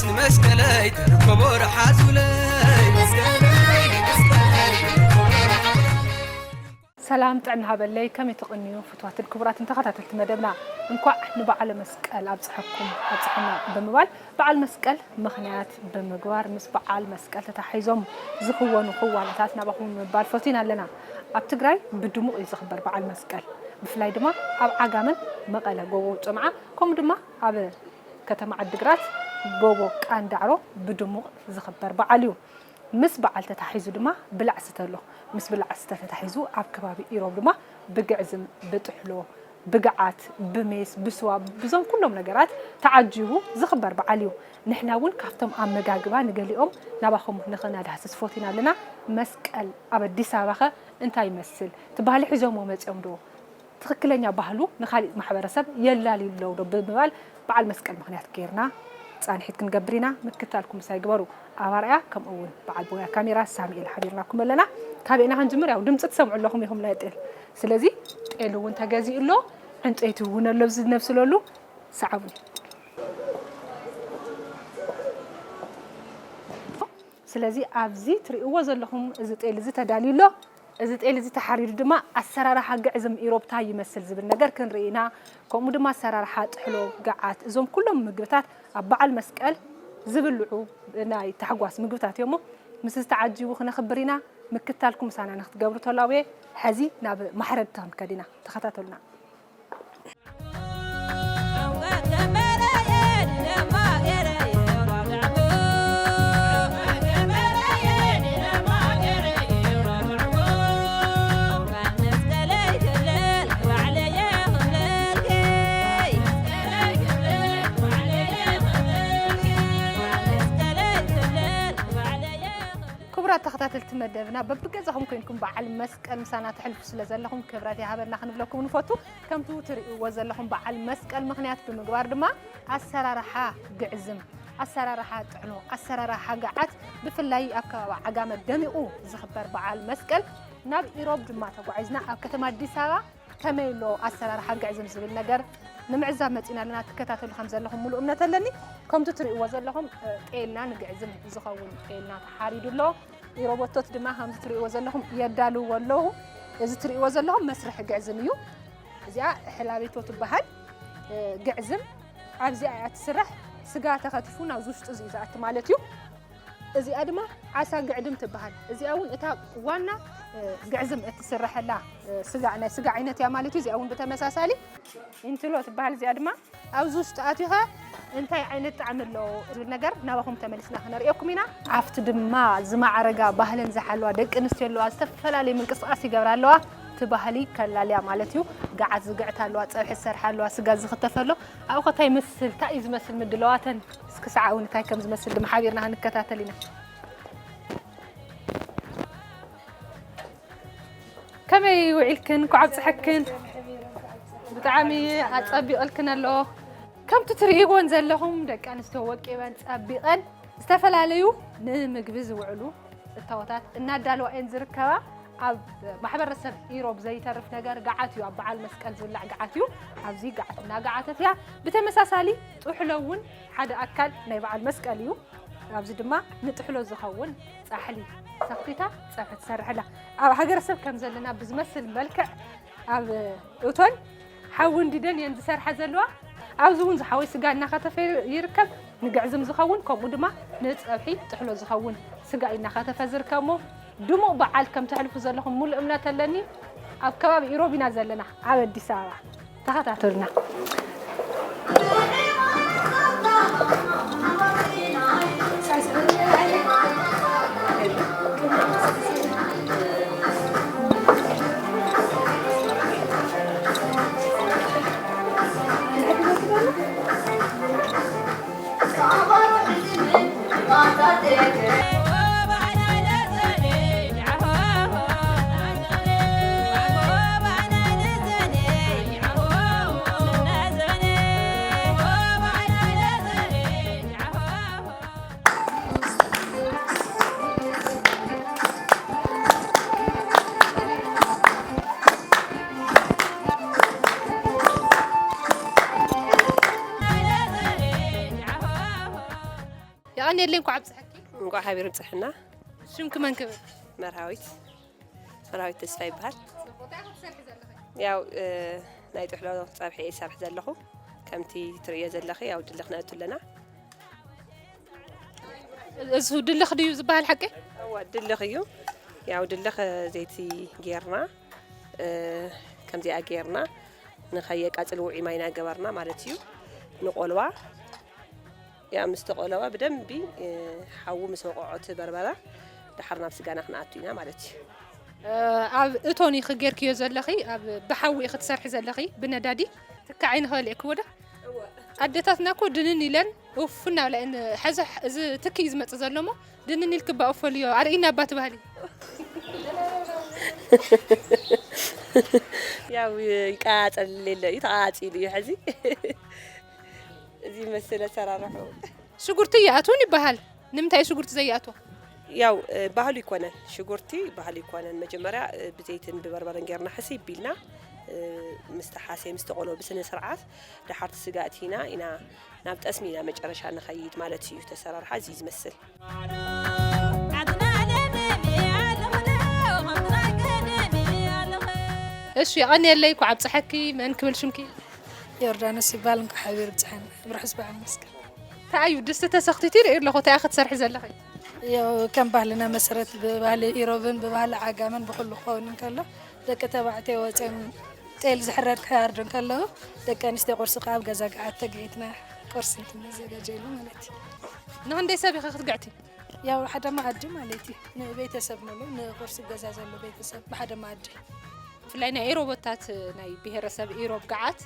ንመስቀለይ ተረከቦ ረሓዙለይ መስቀለይ መስቀለይ ሰላም ጥዕና ሃበለይ፣ ከመይ ትቕንዩ ፍትዋትን ክቡራትን ተኸታተልቲ መደብና? እንኳዕ ንበዓለ መስቀል ኣብፀሐኩም ኣብፀሐና ብምባል በዓል መስቀል ምኽንያት ብምግባር ምስ በዓል መስቀል ተታሒዞም ዝኽወኑ ክዋነታት ናባኹም ንምባል ፈቲና ኣለና። ኣብ ትግራይ ብድሙቕ እዩ ዝኽበር በዓል መስቀል። ብፍላይ ድማ ኣብ ዓጋመን መቐለ ጎቦ ጮምዓ ከምኡ ድማ ኣብ ከተማ ዓድግራት ጎቦ ቃንዳዕሮ ብድሙቕ ዝኽበር በዓል እዩ። ምስ በዓል ተታሒዙ ድማ ብላዕ ስተ ኣሎ። ምስ ብላዕ ስተ ተታሒዙ ኣብ ከባቢ ኢሮብ ድማ ብግዕዝም፣ ብጥሕሎ፣ ብግዓት፣ ብሜስ፣ ብስዋ፣ ብዞም ኩሎም ነገራት ተዓጂቡ ዝኽበር በዓል እዩ። ንሕና እውን ካብቶም ኣመጋግባ ንገሊኦም ናባኹም ንኸናዳህስስ ፈቲና ኣለና። መስቀል ኣብ ኣዲስ ኣበባ ኸ እንታይ ይመስል? እቲ ባህሊ ሒዞምዎ መፂኦም ዶ? ትኽክለኛ ባህሉ ንኻሊእ ማሕበረሰብ የላልዩ ኣለዉ ዶ ብምባል በዓል መስቀል ምኽንያት ገይርና ፃንሒት ክንገብር ኢና። ምክታልኩም ምሳይ ግበሩ። ኣብ ኣርኣያ ከምኡ እውን በዓል ቦያ ካሜራ ሳሚኤል ሓቢርናኩም ኣለና። ካበይ ኢና ክንጅምር? ያው ድምፂ ትሰምዑ ኣለኹም ኢኹም ናይ ጤል። ስለዚ ጤል እውን ተገዚኡ ኣሎ፣ ዕንፀይቲ እውን ኣሎ፣ ኣብዚ ነብስለሉ ሰዓቡኒ። ስለዚ ኣብዚ ትርእይዎ ዘለኹም እዚ ጤል እዚ ተዳልዩ ኣሎ። እዚ ጤል እዚ ተሓሪዱ ድማ ኣሰራርሓ ግዕዝም ኢሮብ ታይ ይመስል ዝብል ነገር ክንርኢ ኢና። ከምኡ ድማ ኣሰራርሓ ጥሕሎ፣ ገዓት፣ እዞም ኩሎም ምግብታት ኣብ በዓል መስቀል ዝብልዑ ናይ ታሕጓስ ምግብታት እዮም። ምስ እዚ ተዓጂቡ ክነኽብር ኢና። ምክታልኩም ምሳና ንክትገብሩ ተላውየ። ሕዚ ናብ ማሕረድቲ ክንከድ ኢና። ተኸታተሉና። ክቡራት ተኸታተልቲ መደብና፣ በብገዛኹም ኮይንኩም በዓል መስቀል ምሳና ተሕልፉ ስለ ዘለኹም ክብረት ይሃበልና ክንብለኩም ንፈቱ። ከምቲ ትርእይዎ ዘለኹም በዓል መስቀል ምኽንያት ብምግባር ድማ ኣሰራርሓ ግዕዝም፣ ኣሰራርሓ ጥሕሎ፣ ኣሰራርሓ ገዓት፣ ብፍላይ ኣብ ከባቢ ዓጋመ ደሚቑ ዝኽበር በዓል መስቀል ናብ ኢሮብ ድማ ተጓዒዝና ኣብ ከተማ ኣዲስ ኣበባ ከመይ ኣሎ ኣሰራርሓ ግዕዝም ዝብል ነገር ንምዕዛብ መፂና ኣለና። ትከታተሉ ከም ዘለኹም ሙሉእ እምነት ኣለኒ። ከምቲ ትርእይዎ ዘለኹም እ፣ ጤልና ንግዕዝም ዝኸውን ጤልና ተሓሪዱ ኣሎ። ኢሮቦቶት ድማ ከምዚ ትርእይዎ ዘለኹም የዳልውዎ ኣለዉ። እዚ ትርእይዎ ዘለኹም መስርሒ ግዕዝም እዩ። እዚኣ ሕላቤቶ ትበሃል። እ፣ ግዕዝም ኣብዚኣ እያ ትስራሕ። ስጋ ተኸቲፉ ናብዚ ውሽጢ እዚ እዩ ዝኣቲ ማለት እዩ። እዚኣ ድማ ዓሳ ግዕድም ትበሃል። እዚኣ እውን እታ ዋና እ፣ ግዕዝም እትስረሐላ እ፣ ስጋ ናይ ስጋ ዓይነት እያ ማለት እዩ። እዚኣ እውን ብተመሳሳሊ ኢንትሎ ትበሃል። እዚኣ ድማ ኣብዚ ውሽጢ ኣትዩ ኸ እንታይ ዓይነት ጣዕሚ ኣለዎ ዝብል ነገር ናባኹም ተመሊስና ክነርእየኩም ኢና። ኣብቲ ድማ ዝማዕረጋ ባህለን ዝሓለዋ ደቂ ኣንስትዮ ኣለዋ። ዝተፈላለየ ምንቅስቃስ ይገብራ ኣለዋ። እቲ ባህሊ ከላልያ ማለት እዩ። ገዓት ዝግዕታ ኣለዋ፣ ፀብሒ ዝሰርሓ ኣለዋ፣ ስጋ ዝኽተፈ ኣሎ። ኣብኡ ኸ እንታይ ይመስል? እንታይ እዩ ዝመስል ምድለዋተን? እስኪ ሰዓቡኒ እንታይ ከም ዝመስል ድማ ሓቢርና ክንከታተል ኢና። ከመይ ውዒልክን? እንኳዕ ኣብፀሐክን። ብጣዕሚ ኣፀቢቕልክን ኣሎ። ከምቲ ትርእይዎን ዘለኹም ደቂ ኣንስትዮ ወቂበን ፀቢቐን ዝተፈላለዩ ንምግቢ ዝውዕሉ እታወታት እናዳለዋ እየን ዝርከባ። ኣብ ማሕበረሰብ ኢሮብ ዘይተርፍ ነገር ገዓት እዩ። ኣብ በዓል መስቀል ዝብላዕ ገዓት እዩ። ኣብዚ ገዓት እናገዓተት እያ። ብተመሳሳሊ ጥሕሎ እውን ሓደ ኣካል ናይ በዓል መስቀል እዩ። ኣብዚ ድማ ንጥሕሎ ዝኸውን ፃሕሊ ሰኽቲታ ፀብሒ ትሰርሕ ኣላ። ኣብ ሃገረሰብ ከም ዘለና ብዝመስል መልክዕ ኣብ እቶን ሓዊ እንዲደን እየን ዝሰርሓ ዘለዋ። ኣብዚ እውን ዝሓወይ ስጋ እናኸተፈ ይርከብ። ንግዕዝም ዝኸውን ከምኡ ድማ ንፀብሒ ጥሕሎ ዝኸውን ስጋ እዩ እናኸተፈ ዝርከብ እሞ ድሙቕ በዓል ከም ተሕልፉ ዘለኹም ሙሉእ እምነት ኣለኒ። ኣብ ከባቢ ኢሮብ ኢና ዘለና ኣብ ኣዲስ ኣበባ። ተኸታተሉና። ቀንየለይ፣ እንኳዕ ኣብፀሐኪ። እንኳዕ ሓቢሩ ብፅሕና። ሽምኪ መን ክብል? መርሃዊት መርሃዊት ተስፋ ይበሃል። ያው ናይ ጥሕሎ ፀብሒ እየ ሰርሕ ዘለኹ። ከምቲ ትርእዮ ዘለኺ ያው ድልኽ ነእቱ ኣለና። እዚ ድልኽ ድዩ ዝበሃል ሓቂ? እዋ ድልኽ እዩ። ያው ድልኽ ዘይቲ ጌርና ከምዚኣ ጌርና ንኸየቃፅል ውዒ ማይና ገበርና ማለት እዩ። ንቆልዋ ያ ምስ ተቆለዋ ብደንቢ ሓዊ ምስ ወቆዖ እቲ በርበረ ደሓር ናብ ስጋና ክንኣቱ ኢና ማለት እዩ። ኣብ እቶን ኢኺ ጌርክዮ ዘለኺ፣ ኣብ ብሓዊ ኢኺ ትሰርሒ ዘለኺ ብነዳዲ ትካዕ ኣይንኽእል እየ ክወዳ ኣደታትና እኮ ድንን ኢለን ኡፍ እናብላ እየን። ሕዚ እዚ ትኪ እዩ ዝመፅእ ዘሎ እሞ ድንን ኢልኪ እባ ኡፍ በልዮ ኣርእይና እባ ትባህሊ። ያው ይቃፀል የለ እዩ ተቃፂሉ እዩ ሕዚ እዚ መስል ኣሰራርሑ። ሽጉርቲ ይኣትውን ይበሃል። ንምንታይ እዩ ሽጉርቲ ዘይኣትዎ? ያው ባህሉ ይኮነን ሽጉርቲ ባህሉ ይኮነን። መጀመርያ ብዘይትን ብበርበረን ጌርና ሕስይ ቢልና ምስ ተሓሴ ምስ ተቆሎ ብስነ ስርዓት ደሓርቲ ስጋ እቲና ኢና ናብ ጠስሚ ኢና መጨረሻ ንኸይድ ማለት እዩ። ተሰራርሓ እዚ ዝመስል እሺ የቐንየለይ። ኳዕ ኣብፀሐኪ። መን ክብል ሽምኪ? ዮርዳኖስ ይባል። እንኳ ሓቢር ብፅሐን ብርሑስ በዓል መስቀል። እንታይ እዩ ድስቲ ተሰኽቲቱ ይርኢ ኣለኹ። እንታይ ክትሰርሒ ዘለኺ? ያው ከም ባህልና መሰረት ብባህሊ ኢሮብን ብባህሊ ዓጋመን ብኩሉ ክኸውን እንከሎ ደቂ ተባዕትዮ ወፅኦም ጤል ዝሕረድ ክሓርዱ እንከለዉ ደቂ ኣንስትዮ ቁርሲ ከዓ ኣብ ገዛ ገዓት ተገዒትና ቁርሲ እንትነዘጋጀሉ ማለት እዩ። ንክንደይ ሰብ ኢኺ ክትግዕቲ? ያው ሓደ መኣዲ ማለት እዩ። ንቤተሰብ ሙሉ ንቁርሲ ገዛ ዘሎ ቤተሰብ ብሓደ መኣዲ። ብፍላይ ናይ ኢሮቦታት ናይ ብሄረሰብ ኢሮብ ገዓት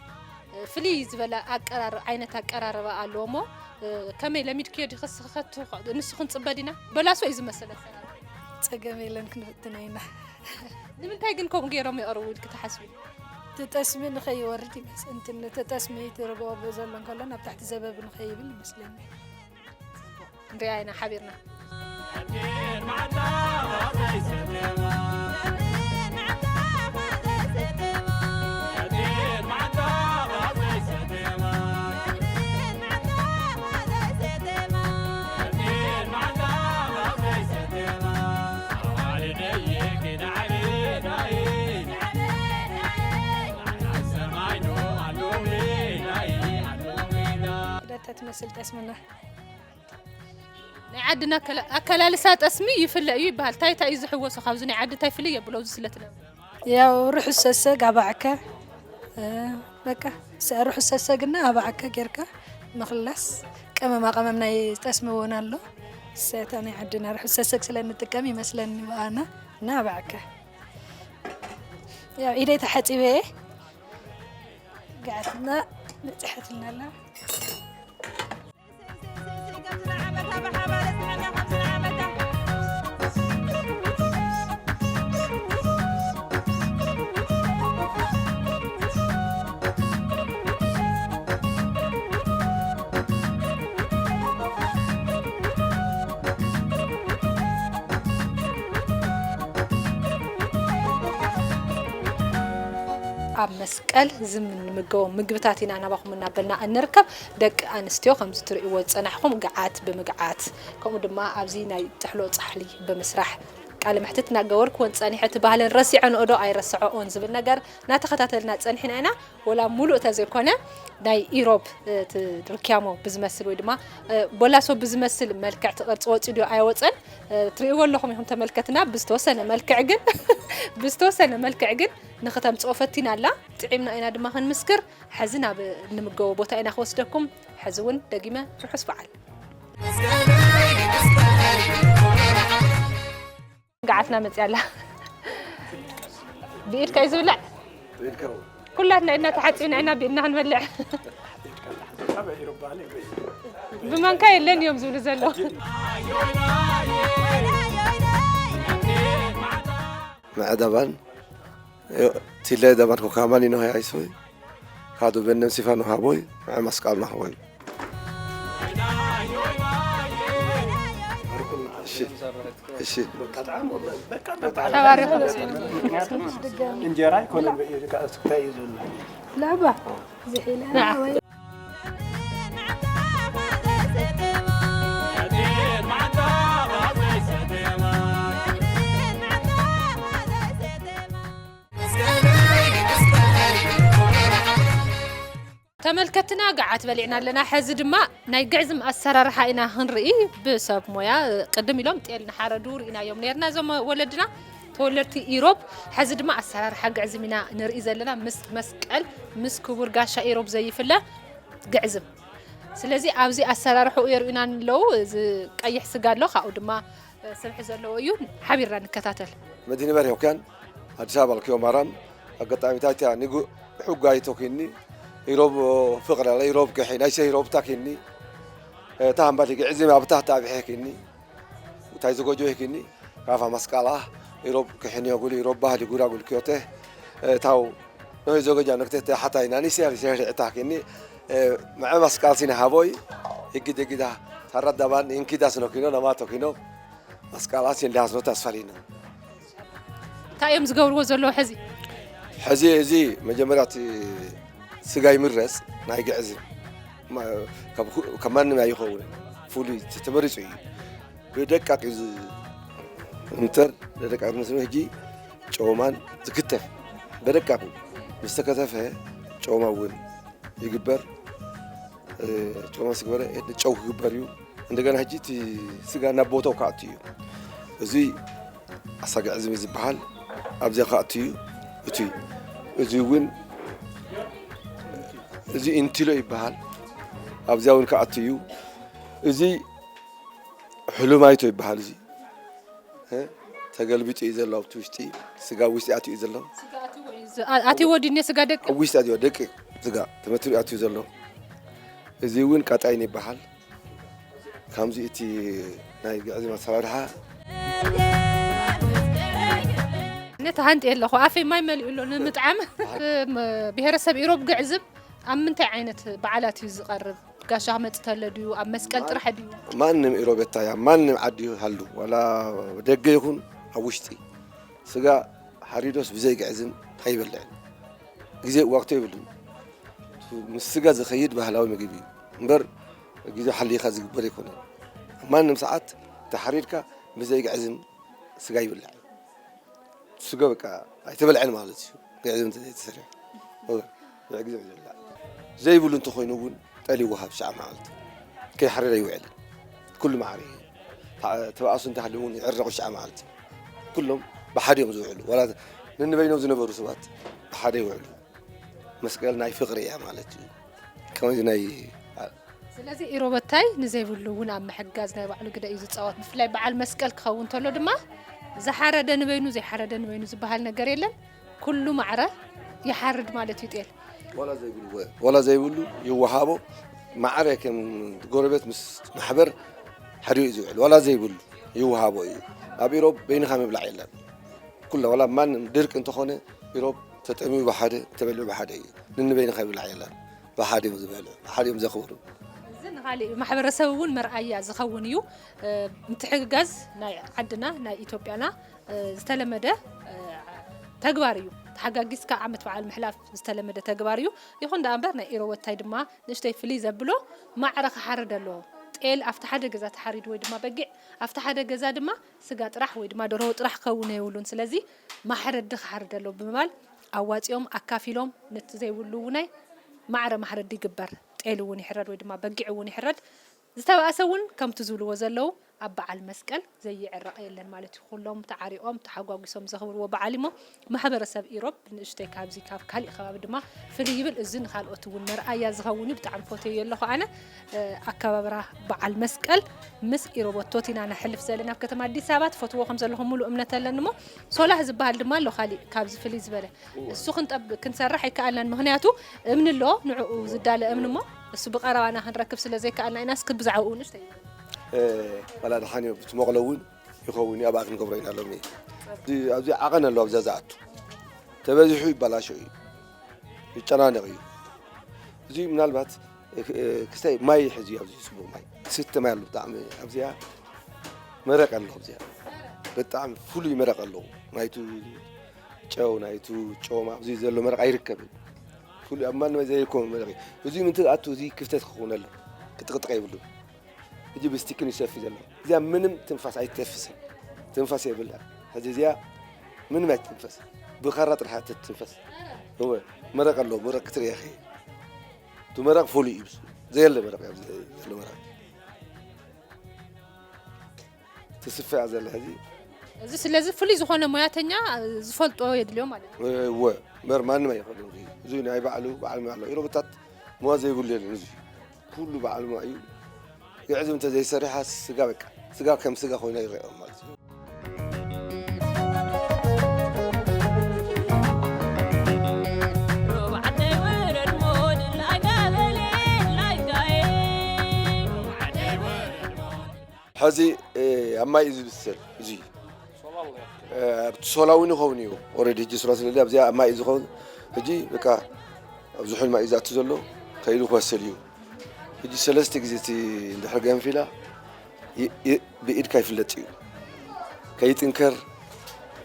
ፍልይ ዝበለ ኣቀራር ዓይነት ኣቀራርባ ኣለዎ እሞ ከመይ ለሚድክዮ ዲኺ ንስኺ ክንፅበ ዲና? በላሶ እዩ ዝመስል ኣሰራርሓ። ፀገም የለን ክንፍትኖ ኢና። ንምንታይ ግን ከምኡ ገይሮም የቕርቡ ኢልኪ ትሓስቢ? እቲ ጠስሚ ንኸይወርድ ይመስል እንትን እቲ ጠስሚ ትርብኦ ዘሎ እንከሎ ናብ ታሕቲ ዘበብ ንኸይብል ይመስለኒ። ክንሪኣ ኢና ሓቢርና። ዳታ ትመስል ጠስምና ናይ ዓድና ኣከላልሳ ጠስሚ ይፍለ እዩ ይበሃል። ታይ ታይ እዩ ዝሕወሶ ካብዚ ናይ ዓዲ ታይ ፍልይ የብሎ ኣብዚ ስለ ትነብር? ያው ርሑስ ሰሰግ ኣባዕከ በቃ ርሑስ ሰሰግና ኣባዕከ ጌርካ ምኽላስ ቀመማ ቀመም ናይ ጠስሚ እውን ኣሎ። ሰታ ናይ ዓድና ርሑስ ሰሰግ ስለ እንጥቀም ይመስለኒ ብኣና እና ኣባዕከ ያው ኢደይ ተሓፂበ እየ ገዓትና በፂሐትልና ኣላ። ኣብ መስቀል ዝምንምገቦ ምግብታት ኢና ናባኹም እናበልና እንርከብ። ደቂ ኣንስትዮ ከምዚ ትርእይዎ ዝፀናሕኹም ገዓት ብምግዓት ከምኡ ድማ ኣብዚ ናይ ጥሕሎ ፃሕሊ ብምስራሕ ቃለ መሕትት እናገበርኩወን ፀኒሐ እቲ ባህለን ረሲዐንኦ ዶ ኣይረስዐኦን ዝብል ነገር እናተኸታተልና ፀኒሕና ኢና። ወላ ሙሉእ ተዘይኮነ ናይ ኢሮብ ርክያሞ ብዝመስል ወይ ድማ ቦላሶ ብዝመስል መልክዕ እቲ ቅርፂ ወፂኡ ድዮ ኣይወፀን ትርእይዎ ኣለኹም ኢኹም ተመልከትና። ብዝተወሰነ መልክዕ ግን ብዝተወሰነ መልክዕ ግን ንክተምፅኦ ፈቲና ኣላ። ጥዒምና ኢና ድማ ክንምስክር። ሕዚ ናብ እንምገቦ ቦታ ኢና ክወስደኩም። ሕዚ እውን ደጊመ ርሑስ በዓል። ገዓትና መፅያ ኣላ። ብኢድካ እዩ ዝብላዕ። ኩላትና ኢድና ተሓፂብና ኢና ብኢድና ክንበልዕ። ብማንካ የለን እዮም ዝብሉ ዘለዉ። ንዐ ዳባን ቲለ ዳባን ኮካማን ኢኖ ሃይ ኣይሶይ ካዱ በነም ሲፋኖ ሃቦይ ንዐ ማስቃል ናሆይ። እሺ እሺ። ተባረኹ። እንጀራ ኣይኮነን በኢድካ እስክታይ እዩ ዘሎ። ላባ ዝሒላ ወይ ተመልከትና፣ ገዓት በሊዕና ኣለና። ሕዚ ድማ ናይ ግዕዝም ኣሰራርሓ ኢና ክንርኢ። ብሰብ ሞያ ቅድም ኢሎም ጤል ንሓረዱ ርኢናዮም ነርና። እዞም ወለድና ተወለድቲ ኢሮብ። ሕዚ ድማ ኣሰራርሓ ግዕዝም ኢና ንርኢ ዘለና፣ ምስ መስቀል፣ ምስ ክቡር ጋሻ ኢሮብ ዘይፍለ ግዕዝም። ስለዚ ኣብዚ ኣሰራርሕኡ የርእዩና ኣለዉ። እዚ ቀይሕ ስጋ ኣሎ፣ ካብኡ ድማ ስብሒ ዘለዎ እዩ። ሓቢርና ንከታተል። መድህን በርሄ ኦክያን፣ ኣዲስ ኣበባ ልክዮ ማራም። ኣጋጣሚ ታይታ ንጉ ሕጓይ ቶኪኒ፣ ኢሮብ ፍቕረ ኢሮብ ክሒ ናይሰ ኢሮብ ታኪኒ። ታሃምባሊ ግዕዝም ኣብታ ታብሐ ኪኒ፣ እንታይ ዝጎጆ ኪኒ፣ ካፋ መስቃላ ኢሮብ ክሕን የጉል ኢሮብ ባህሊ ጉራጉል ክዮተ። ታው ነው ዘጎጃ ነክተ ሓታይ ናኒ ሲያ ሲያ ዕታ ኪኒ። መዐ መስቃል ሲነ ሃቦይ ይግድ ይግዳ ታራዳባን ኢንኪዳስ ነው ኪኖ ነማቶ ኪኖ። ኣስቃላት እንዳዝኖት ኣስፋሪና። እንታይ እዮም ዝገብርዎ ዘለዉ ሕዚ? ሕዚ እዚ መጀመርያ እቲ ስጋ ይምረጽ፣ ናይ ግዕዝም። ማ-፣ ካብ ኩ-፣ ካብ ማንም ኣይኸውን። ፍሉይ ተ-፣ ተመሪጹ እዩ። ብደቃቕ እዩ ዝ-፣ እንተር ደቃቕ ምስ ሕጂ ጨውማን ዝክተፍ። ብደቃቑ ምስ ተከተፈ ጨውማ እውን ይግበር። እ፣ ጨው ምስ ግበረ፣ ጨው ክግበር እዩ። እንደገና ሕጂ እቲ ስጋ ናብ ቦታው ክኣቱ እዩ። እዚ ኣሳግዕ ዝሚ ዝበሃል ኣብዚያ ክኣቱ እዩ። እቲ፣ እዚ እውን፣ እዚ ኢንቲሎ ይበሃል። ኣብዚያ እውን ክኣቱ እዩ። እዚ ሕሉማይቶ ይበሃል። እዚ፣ እ፣ ተገልቢጡ እዩ ዘሎ ኣብቲ ውሽጢ። ስጋ ኣብ ውሽጢ ኣትዩ እዩ ዘሎ። ስጋ ኣትዎ እዩ ዝ-፣ ኣ-፣ ኣትዎ ድኔ ስጋ ደቂ? ኣብ ውሽጢ ኣትዩ፣ ደቂ ስጋ ተመትሩ ኣትዩ ዘሎ። እዚ እውን ቃጣይን ይበሃል። ከምዚ እቲ ናይ ግዕዝም ኣሰራርሓ። ነቲ ሃንጢ ኣለኹ፣ ኣፈይ ማይ መሊኡ ኣሎ ንምጥዓም። ም-፣ ብሄረሰብ ኢሮብ ግዕዝም ኣብ ምንታይ ዓይነት በዓላት እዩ ዝቐርብ? ጋሻ ክመጽእ ተሎ ድዩ? ኣብ መስቀል ጥራሕ ድዩ? ማንም ኢሮቤታያ፣ ማንም ዓዲ ይሃሉ፣ ዋላ ደገ ይኹን ኣብ ውሽጢ፣ ስጋ ሓሪዶስ ብዘይ ግዕዝም ኣይበልዕን። ግዜ ወቅቱ የብሉን። ምስ ስጋ ዝኸይድ ባህላዊ ምግቢ እዩ እምበር፣ ግዜ ሓሊኻ ዝግበር ኣይኮነን። ማንም ሰዓት ተሓሪድካ ብዘይ ግዕዝም ስጋ ይብላዕ። ስጋ በቃ ኣይተበልዐን ማለት እዩ። ግዕዝም እንተዘይተሰሪሑ። እወ፣ ብዕግዝም ይብላዕ። ዘይብሉ እንተኾይኑ እውን ጠል ይወሃብ ሸዓ መዓልቲ። ከይሓረደ ኣይውዕልን። ኩሉ ማዕረ እዩ። ታ-፣ ተባእሱ እንተሃልዩ እውን ይዕረቑ ሸዓ መዓልቲ። ኩሎም ብሓደ እዮም ዝውዕሉ። ዋላ ነንበይኖም ዝነበሩ ሰባት ብሓደ ይውዕሉ። መስቀል ናይ ፍቕሪ እያ ማለት እዩ። ከምዚ ናይ ስለዚ ኢሮበታይ ንዘይብሉ እውን ኣብ ምሕጋዝ ናይ ባዕሉ ግደ እዩ ዝፃወት። ብፍላይ በዓል መስቀል ክኸውን እንተሎ ድማ ዝሓረደ ንበይኑ ዘይሓረደ ንበይኑ ዝበሃል ነገር የለን። ኩሉ ማዕረ ይሓርድ ማለት እዩ ጤል። ዋላ ዘይብሉ፣ ዋላ ዘይብሉ ይወሃቦ። ማዕረ ከም ጎረቤት ምስ ማሕበር ሓዲኡ እዩ ዝውዕል። ዋላ ዘይብሉ ይወሃቦ እዩ። ኣብ ኢሮብ በይንኻ ምብላዕ የለን። ኩለ ዋላ ማንም ድርቂ እንተኾነ ኢሮብ ተጠሚዩ ብሓደ፣ ተበሊዑ ብሓደ እዩ። ንንበይንኻ ይብላዕ የለን። ብሓደ እዮም ዝበልዑ፣ ብሓደ እዮም ዘኽብሩ። እዚ ንኻሊእ ማሕበረሰብ እውን መርኣያ ዝኸውን እዩ። እ፣ ምትሕግጋዝ ናይ ዓድና፣ ናይ ኢትዮጵያና፣ እ፣ ዝተለመደ፣ እ፣ ተግባር እዩ። ተሓጋጊዝካ ዓመት በዓል ምሕላፍ ዝተለመደ ተግባር እዩ። ይኹን ደኣ እምበር ናይ ኢሮወታይ ድማ ንእሽተይ ፍልይ ዘብሎ ማዕረ ክሓርድ ኣለዎ። ጤል ኣብቲ ሓደ ገዛ ተሓሪዱ ወይ ድማ በጊዕ ኣብቲ ሓደ ገዛ ድማ ስጋ ጥራሕ ወይ ድማ ደርሆ ጥራሕ ክኸውን የብሉን። ስለዚ ማሕረዲ ክሓርድ ኣለዎ ብምባል ኣዋፂኦም ኣካፊሎም ነቲ ዘይብሉ እውናይ ማዕረ ማሕረዲ ይግበር። ጤል እውን ይሕረድ ወይ ድማ በጊዕ እውን ይሕረድ። ዝተባእሰ እውን ከምቲ ዝብልዎ ዘለዉ ኣብ በዓል መስቀል ዘይዕረቕ የለን ማለት እዩ። ኩሎም ተዓሪቖም ተሓጓጒሶም ዘኽብርዎ በዓል እሞ ማሕበረሰብ ኢሮብ ንእሽተይ ካብዚ ካብ ካሊእ ከባቢ ድማ ፍልይ ይብል። እዚ ንኻልኦት እውን መርኣያ ዝኸውን እዩ። ብጣዕሚ ፈትየዮ ኣለኹ ኣነ። እ፣ ኣከባብራ በዓል መስቀል ምስ ኢሮቦቶት ኢና ነሕልፍ ዘለና ኣብ ከተማ ኣዲስ ኣበባ። ትፈትዎ ከም ዘለኹም ሙሉእ እምነት ኣለኒ እሞ ሶላህ ዝበሃል ድማ ኣሎ ካሊእ ካብዚ ፍልይ ዝበለ። እሱ ክንጠብ-፣ ክንሰርሕ ኣይከኣልናን። ምኽንያቱ እምኒ ኣሎ፣ ንዕኡ ዝዳለ እምኒ እሞ እሱ ብቐረባና ክንረክብ ስለ ዘይከኣልና ኢና። እስኪ ብዛዕባኡ ንእሽተይ። እ፣ ዋላ ደሓን እዩ፣ ብቲ መቕሎ እውን ይኸውን እዩ፣ ኣብኣ ክንገብሮ ኢና ሎሚ። እዚ፣ ኣብዚ ዓቐን ኣሎ፣ ኣብዛ ዝኣቱ። ተበዚሑ ይበላሾ እዩ፣ ይጨናነቕ እዩ። እዚ ምናልባት፣ እ፣ እ፣ ክስታይ ማይ ይሕዝ እዩ፣ ኣብዚ ጽቡቕ ማይ። ዝስተ ማይ ኣሎ፣ ብጣዕሚ ኣብዚኣ መረቕ ኣሎ፣ ኣብዚኣ። ብጣዕሚ ፍሉይ መረቕ ኣለዎ። ናይቱ ጨው፣ ናይቱ ጮማ፣ ኣብዚ ዘሎ መረቕ ኣይርከብን። ፍሉይ ኣብ ማንም ዘይርከቦ መረቕ እዩ። እዚ ምንትኣቱ፣ እዚ ክፍተት ክኸውን ኣሎ፣ ክጥቕጥቕ የብሉን። ሕጂ ብስቲክን ይሰፊ ዘሎ። እዚኣ ምንም ትንፋስ ኣይትተፍስን። ትንፋስ የብላ። ሕጂ እዚኣ ምንም ኣይትንፈስ። ብኻራ ጥራሕ እያ ትንፈስ። እወ፣ መረቕ ኣለዎ፣ መረቕ ክትርኢ ኢኺ። እቲ መረቕ ፍሉይ እዩ። ዘየለ መረቕ እዩ ኣብዚ ዘሎ መረቕ። ትስፈ እያ ዘላ ሕዚ። እዚ ስለዚ ፍሉይ ዝኾነ ሞያተኛ ዝፈልጦ የድልዮ ማለት እዩ። እወ፣ እምበር ማንም ኣይኽእልን። እዚ ናይ ባዕሉ፣ ባዕሉ ኣሎ። ኢሮብታት ሞያ ዘይብሉ የለን። እዚ ኩሉ ባዕሉ ሞያ እዩ። ግዕዝም እንተዘይሰሪሓ ስጋ በቃ፣ ስጋ ከም ስጋ ኮይና ይረኣዮም ማለት እዩ። ሕዚ፣ እ፣ ኣብ ማይ እዩ ዝብሰል። እዚ፣ እ፣ ኣብቲ ሶላ እውን ይኸውን እዩ። ኦልሬዲ ሕጂ ሶላ ስለለ ኣብዚኣ ኣብ ማይ እዩ ዝኸውን። ሕጂ በቃ ኣብ ዝሑል ማይ እዩ ዝኣቱ ዘሎ። ከይዱ ክበስል እዩ። ሕጂ ሰለስተ ግዜ እቲ እንድሕር ገንፊላ ይ-፣ ይ-፣ ብኢድካ ይፍለጥ እዩ። ከይጥንከር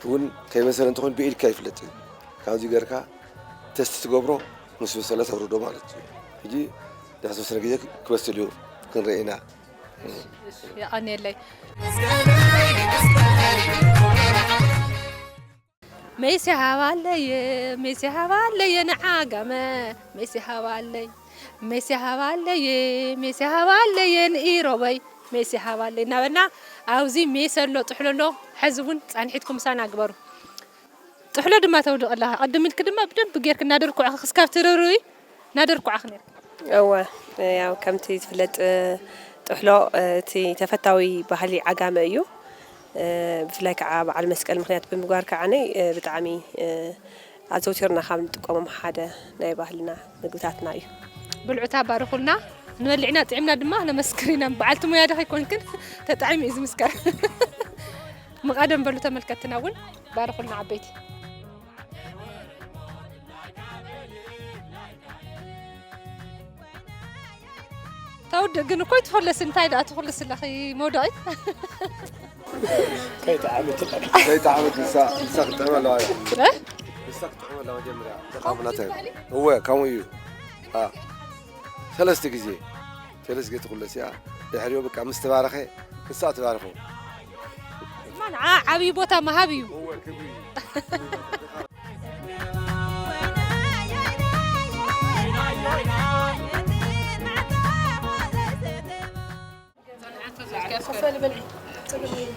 እውን ከይበሰለ እንተኾይኑ ብኢድካ ይፍለጥ እዩ። ካብዚ ገርካ ተስቲ ትገብሮ፣ ምስ በሰለ ተውርዶ ማለት እዩ። ሕጂ ድሕሪ ዝተወሰነ ግዜ ክበስል እዩ፣ ክንርኢ ኢና። የቐንየለይ። ሜስ ይሃባለየ፣ ሜስ ይሃባለየ ንዓጋመ፣ ሜስ ይሃባለይ፣ ሜስ ይሃባለየ፣ ሜስ ይሃባለየ ንኢሮበይ፣ ሜስ ይሃባለይ እናበልና ኣብዚ ሜስ ኣሎ፣ ጥሕሎ ኣሎ። ሕዚ እውን ጻንሒትኩም ምሳና ግበሩ። ጥሕሎ ድማ ተውድቕ ኣለኻ። ቅድም ኢልክ ድማ ብደንብ ጌርክ እናደርኩዐ ክስካብ ትርርይ ናደርኩዓኽ ነይርካ። እወ፣ ያው ከምቲ ዝፍለጥ፣ ጥሕሎ፣ እቲ ተፈታዊ ባህሊ ዓጋመ እዩ። ብፍላይ ከዓ በዓል መስቀል ምኽንያት ብምግባር ከዓ ነይ ብጣዕሚ ኣዘውቲርና ካብ ንጥቀሞም ሓደ ናይ ባህልና ምግብታትና እዩ። ብልዑታ ባርኹልና፣ ንበልዕና ጥዒምና ድማ ነመስክር ኢና። በዓልቲ ሙያ ዶ ከይኮንክን ተጣዒሙ እዩ ዝምስከር። ምቓደም በሉ ተመልከትና እውን ባርኹልና ዓበይቲ። ተውድእ ግን እኮ ይትኹልስ፣ እንታይ ደኣ ትኹልስ ኣለኺ መውደቒ? ከይጠዓመት፣ ከይጠዓመት ንሳ፣ ንሳ ክትጥዕም ኣለዋ እያ። እ? ንሳ ክትጥዕም ኣለዋ መጀመርያ። እዛ ካብኡ ናታ እዩ። እወ፣ ከምኡ እዩ። አ፣ ሰለስተ ግዜ፣ ሰለስተ ግዜ ትኹለስ እያ። ድሕሪኡ በቃ ምስ ተባረኸ፣ ንሳ ትባርኾ። እማ ንዓ ዓብዪ ቦታ ምሃብ እዩ። እወ፣ ክብሪ እዩ።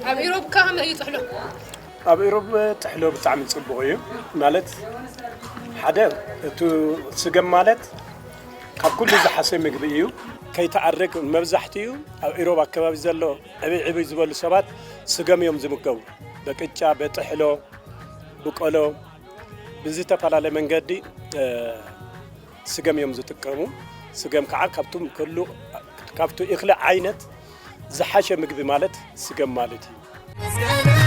ኣብ ኢሮብ ከ ከመይ እዩ ጥሕሎ? ኣብ ኢሮብ ጥሕሎ ብጣዕሚ ጽቡቕ እዩ። ማለት ሓደ፣ እቲ ስገም ማለት ካብ ኩሉ ዝሓሸ ምግቢ እዩ። ከይተኣርግ መብዛሕትኡ ኣብ ኢሮብ ኣከባቢ ዘሎ ዕብይ ዕብይ ዝበሉ ሰባት ስገም እዮም ዝምገቡ። በቅጫ፣ በጥሕሎ፣ ብቆሎ፣ ብዝተፈላለየ መንገዲ፣ እ፣ ስገም እዮም ዝጥቀሙ። ስገም ከዓ ካብቶም ክሉ-፣ ካብቲ እኽሊ ዓይነት ዝሓሸ ምግቢ ማለት ስገም ማለት እዩ።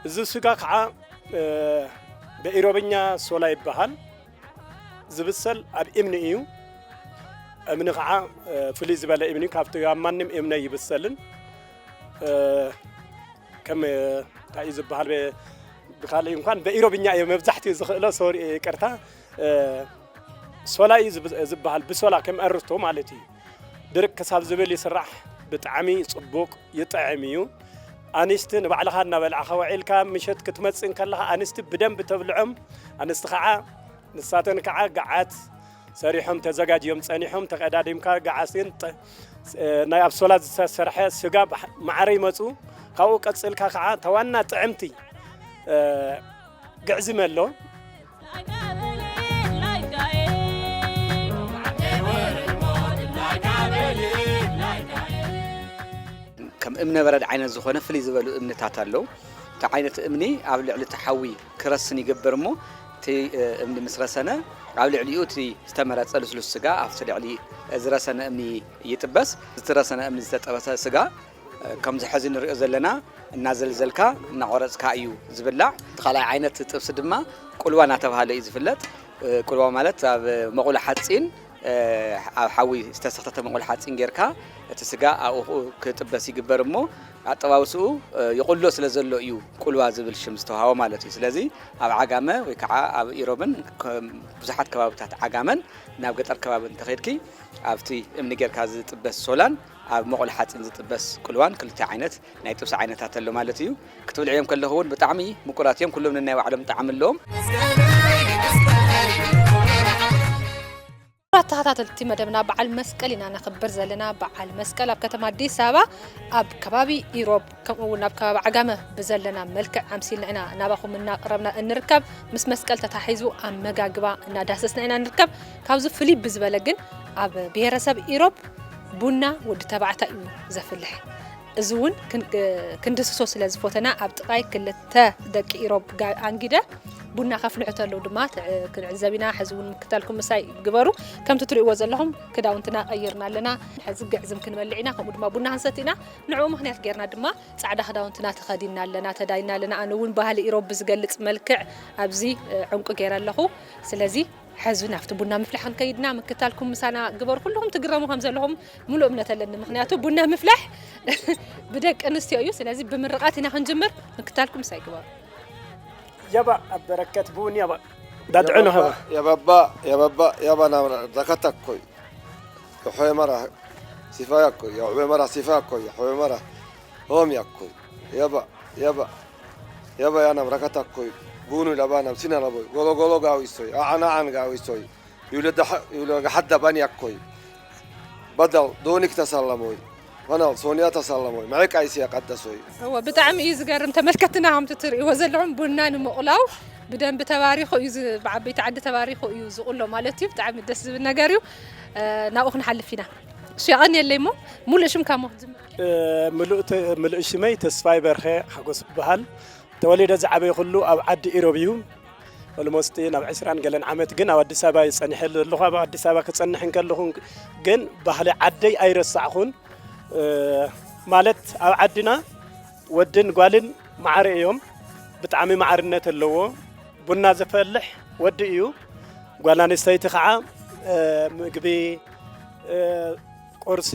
እዚ ስጋ ከዓ፣ እ፣ ብኢሮብኛ ሶላ ይበሃል። ዝብሰል ኣብ እምኒ እዩ። እምኒ ከዓ፣ እ፣ ፍልይ ዝበለ እምኒ፣ ካብቲ ኣብ ማንም እምኒ ኣይብሰልን። እ፣ ከም፣ እ፣ እንታይ እዩ ዝበሃል፣ በ-፣ ብኻልእ እንኳን ብኢሮብኛ እየ መብዛሕትኡ ዝኽእሎ፣ ሶሪ፣ ይቅርታ። እ፣ ሶላ እዩ ዝብ-፣ ዝበሃል፣ ብሶላ ከም ኣርስቶ ማለት እዩ። ድርቅ ክሳብ ዝብል ይስራሕ። ብጣዕሚ ጽቡቕ ይጥዕም እዩ። ኣንስቲ ንባዕልኻ እናበላዕኻ ውዒልካ ምሸት ክትመጽእ እንከለኻ ኣንስቲ ብደንቢ ተብልዖም። ኣንስቲ ከዓ ንሳተን ከዓ ገዓት ሰሪሖም ተዘጋጅዮም ጸኒሖም ተቐዳዲምካ ገዓት ግን ጠ-፣ እ፣ ናይ ኣብ ሶላት ዝተሰርሐ ስጋ ብሓ-፣ ማዕረ ይመጹ። ካብኡ ቀጽልካ ከዓ ተዋና ጥዕምቲ፣ እ፣ ግዕዝም ኣሎ። ከም እምነ በረድ ዓይነት ዝኾነ ፍልይ ዝበሉ እምንታት ኣለዉ። እቲ ዓይነት እምኒ ኣብ ልዕሊ እቲ ሓዊ ክረስን ይገብር እሞ፣ እቲ፣ እ፣ እምኒ ምስ ረሰነ፣ ኣብ ልዕሊኡ እቲ ዝተመረጸ ልስሉስ ስጋ ኣብቲ ልዕሊ ዝረሰነ እምኒ ይጥበስ። ዝተረሰነ እምኒ ዝተጠበሰ ስጋ፣ እ፣ ከምዚ ሕዚ ንሪኦ ዘለና እናዘልዘልካ እናቖረጽካ እዩ ዝብላዕ። እቲ ካልኣይ ዓይነት ጥብሲ ድማ ቁልዋ እናተባህለ እዩ ዝፍለጥ። እ፣ ቁልዋ ማለት ኣብ መቑሎ ሓጺን ኣብ ሓዊ ዝተሰኽተተ መቑል ሓፂን ጌርካ እቲ ስጋ ኣብኡ ክጥበስ ይግበር እሞ ኣጠባብስኡ ይቑሎ ስለ ዘሎ እዩ ቁልዋ ዝብል ሽም ዝተዋሃቦ ማለት እዩ። ስለዚ ኣብ ዓጋመ ወይ ከዓ ኣብ ኢሮብን ብዙሓት ከባብታት ዓጋመን ናብ ገጠር ከባቢ እንተኸድኪ ኣብቲ እምኒ ጌርካ ዝጥበስ ሶላን ኣብ መቑል ሓፂን ዝጥበስ ቁልዋን ክልተ ዓይነት ናይ ጥብሲ ዓይነታት ኣሎ ማለት እዩ። ክትብልዕዮም ከለኹ እውን ብጣዕሚ ምቁራት እዮም። ኩሎም ነናይ ባዕሎም ጣዕሚ ኣለዎም። ክቡራት ተኸታተልቲ መደብና በዓል መስቀል ኢና ነኽብር ዘለና። በዓል መስቀል ኣብ ከተማ ኣዲስ ኣበባ ኣብ ከባቢ ኢሮብ ከምኡ እውን ኣብ ከባቢ ዓጋመ ብዘለና መልክዕ ኣምሲልና ኢና ናባኹም እናቕረብና እንርከብ። ምስ መስቀል ተታሒዙ ኣመጋግባ እናዳሰስና ኢና ንርከብ። ካብዚ ፍልይ ብዝበለ ግን ኣብ ብሄረሰብ ኢሮብ ቡና ወዲ ተባዕታይ እዩ ዘፍልሕ። እዚ እውን ክንድስሶ ስለ ዝፎተና ኣብ ጥቓይ ክልተ ደቂ ኢሮብ ኣንጊደ ቡና ከፍልሑ ተለዉ ድማ ክንዕዘብ ኢና። ሕዚ እውን ምክታልኩም ምሳይ ግበሩ። ከምቲ ትሪእዎ ዘለኹም ክዳውንትና ቀይርና ኣለና። ሕዚ ግዕዝም ክንበልዕ ኢና፣ ከምኡ ድማ ቡና ክንሰቲ ኢና። ንዕኡ ምኽንያት ጌርና ድማ ፃዕዳ ክዳውንትና ተኸዲንና ኣለና፣ ተዳይና ኣለና። ኣነ እውን ባህሊ ኢሮብ ብዝገልፅ መልክዕ ኣብዚ ዕንቁ ገይረ ኣለኹ። ስለዚ ሕዚ ናብቲ ቡና ምፍላሕ ክንከይድና ምክታልኩም ምሳና ግበሩ። ኩልኹም ትግረሙ ከም ዘለኹም ሙሉእ እምነት ኣለኒ። ምኽንያቱ ቡና ምፍላሕ ብደቂ ኣንስትዮ እዩ። ስለዚ ብምርቓት ኢና ክንጅምር። ምክታልኩም ምሳይ ግበሩ። Yaba abberekket buun yaba. Dad'eno haba. Yababba yababba yaba na rakatakkoy. Yohwe mara sifa yakkoy. Yohwe mara sifa yakkoy. Yohwe mara hom yakkoy. Yaba yaba yaba yana rakatakkoy. Buunu labana sina laboy. Golo golo gawisoy. A'ana an gawisoy. Yule da yule gahadda ban yakkoy. Badal donik tasallamoy. Fanal ሶንያ ተሳለሞይ መዕቃይሲ ያቀደሶይ። እወ ብጣዕሚ እዩ ዝገርም። ተመልከትና ከምቲ ትርእይዎ ዘለኹም ቡና ንምቑላው ብደንቢ ተባሪኹ እዩ ዝ- ብዓበይቲ ዓዲ ተባሪኹ እዩ ዝቑሎ ማለት እዩ። ብጣዕሚ ደስ ዝብል ነገር እዩ። እ፣ ናብኡ ክንሓልፍ ኢና። እሱ የቐንየለይ እሞ ሙሉእ ሽምካ እሞ ክትዝምር። ምሉእ ተ- ምሉእ ሽመይ ተስፋይ በርኸ ሓጎስ ይበሃል። ተወሊደ ዝዓበይኩሉ ኣብ ዓዲ ኢሮብ እዩ። ኦልሞስት ናብ ዕስራን ገለን ዓመት ግን ኣብ ኣዲስ ኣበባ ይጸኒሐ ዘለኹ። ኣብ ኣዲስ ኣበባ ክጸንሕ እንከለኹ ግን ባህሊ ዓደይ ኣይረሳዕኹን። ማለት ኣብ ዓድና ወድን ጓልን ማዕረ እዮም። ብጣዕሚ ማዕርነት ኣለዎ። ቡና ዘፈልሕ ወዲ እዩ። ጓል ኣንስተይቲ ከዓ ምግቢ፣ ቁርሲ፣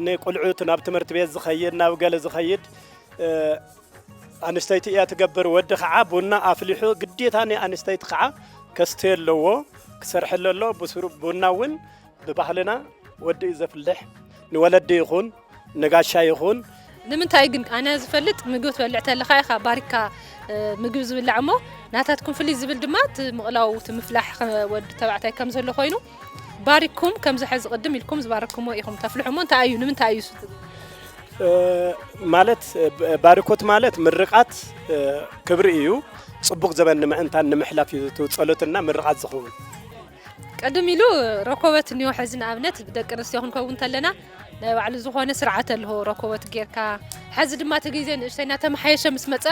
ንቆልዑት ናብ ትምህርቲ ቤት ዝኸይድ ናብ ገለ ዝኸይድ ኣንስተይቲ እያ ትገብር። ወዲ ከዓ ቡና ኣፍሊሑ ግዴታ ናይ ኣንስተይቲ ከዓ ከስተ ኣለዎ፣ ክሰርሐሉ ኣሎ። ብስሩ ቡና እውን ብባህልና ወዲ እዩ ዘፍልሕ። ንወለዲ ይኹን ንጋሻ ይኹን። ንምንታይ ግን ኣነ ዝፈልጥ ምግቢ ትበልዕ ተለኻ ኢኻ ባሪካ ምግቢ ዝብላዕ እሞ ናታትኩም ፍልይ ዝብል ድማ እቲ ምቕላው እቲ ምፍላሕ ወዲ ተባዕታይ ከም ዘሎ ኮይኑ ባሪኩም ከምዚ ሕዚ ቅድም ኢልኩም ዝባረክሞ ኢኹም ተፍልሑ እሞ እንታይ እዩ ንምንታይ እዩ እሱ ትብል? ማለት ባርኮት ማለት ምርቃት ክብሪ እዩ። ፅቡቅ ዘበን ንምእንታን ንምሕላፍ እዩ እቲ ፀሎትና ምርቃት ዝኸውን። ቅድም ኢሉ ረኮበት እኒኦ ሕዚ ንኣብነት ደቂ ኣንስትዮ ክንከውን እንተለና ናይ ባዕሉ ዝኾነ ስርዓት ኣለዎ። ረኮበት ጌርካ ሕዚ ድማ እቲ ግዜ ንእሽተይ እናተመሓየሸ ምስ መፀ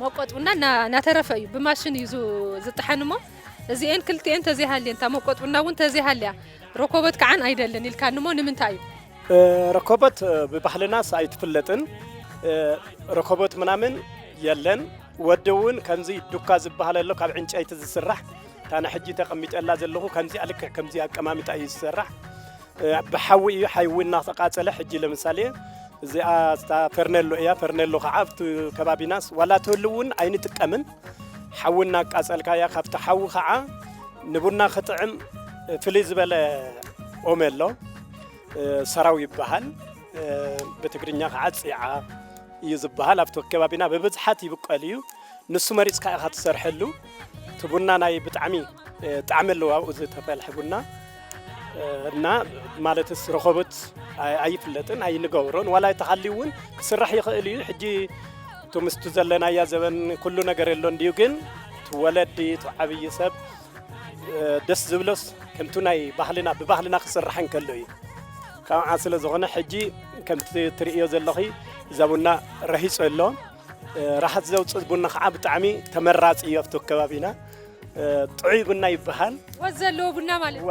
መቆጥ ቡና እናተረፈ እዩ ብማሽን እዩ ዝጥሓን እሞ እዚኤን ክልቲኤን ተዘይሃልየን እታ መቆጥ ቡና እውን ተዘይሃልያ ረኮበት ከዓን ኣይደልን ኢልካኒ እሞ ንምንታይ እዩ? ረኮበት ብባህልናስ ኣይትፍለጥን። ረኮበት ምናምን የለን። ወዲ እውን ከምዚ ዱካ ዝበሃል ኣሎ ካብ ዕንጨይቲ ዝስራሕ ታና ሕጂ ተቐሚጠላ ዘለኹ ከምዚ ልክዕ ከምዚ ኣቀማሚጣ እዩ ዝሰራሕ። ብሓዊ እዩ ሓዊ እናተቃፀለ ሕጂ ለምሳሌ እዚኣ ስታ ፈርኔሎ እያ። ፈርኔሎ ከዓ ኣብቲ ከባቢናስ ዋላ ትህሉ እውን ኣይንጥቀምን። ሓዊ እናቃፀልካ እያ ካብቲ ሓዊ ከዓ ንቡና ክጥዕም ፍልይ ዝበለ ኦሜሎ ሰራው ይበሃል። ብትግርኛ ከዓ ፂዓ እዩ ዝበሃል። ኣብቲ ከባቢና ብብዝሓት ይብቀል እዩ። ንሱ መሪፅካ ኢኻ ትሰርሐሉ። እቲ ቡና ናይ ብጣዕሚ ጣዕሚ ኣለዎ ኣብኡ ዝተፈልሐ ቡና እና ማለትስ ረኾቦት ኣይፍለጥን ኣይንገብሮን ዋላ ተሃልዩ እውን ክስራሕ ይኽእል እዩ። ሕጂ እቲ ምስቱ ዘለናያ ዘበን ኩሉ ነገር የሎ እንድዩ ግን እቲ ወለዲ እቲ ዓብዪ ሰብ ደስ ዝብሎስ ከምቱ ናይ ባህልና ብባህልና ክስራሕ እንከሎ እዩ። ካብዓ ስለ ዝኾነ ሕጂ ከምቲ ትርእዮ ዘለኺ እዛ ቡና ረሂፁ ኣሎ። ራሓት ዘውፅእ ቡና ከዓ ብጣዕሚ ተመራፂ እዩ ኣብቲ ከባቢና። ጥዑይ ቡና ይበሃል። ወዝ ዘለዎ ቡና ማለት እወ፣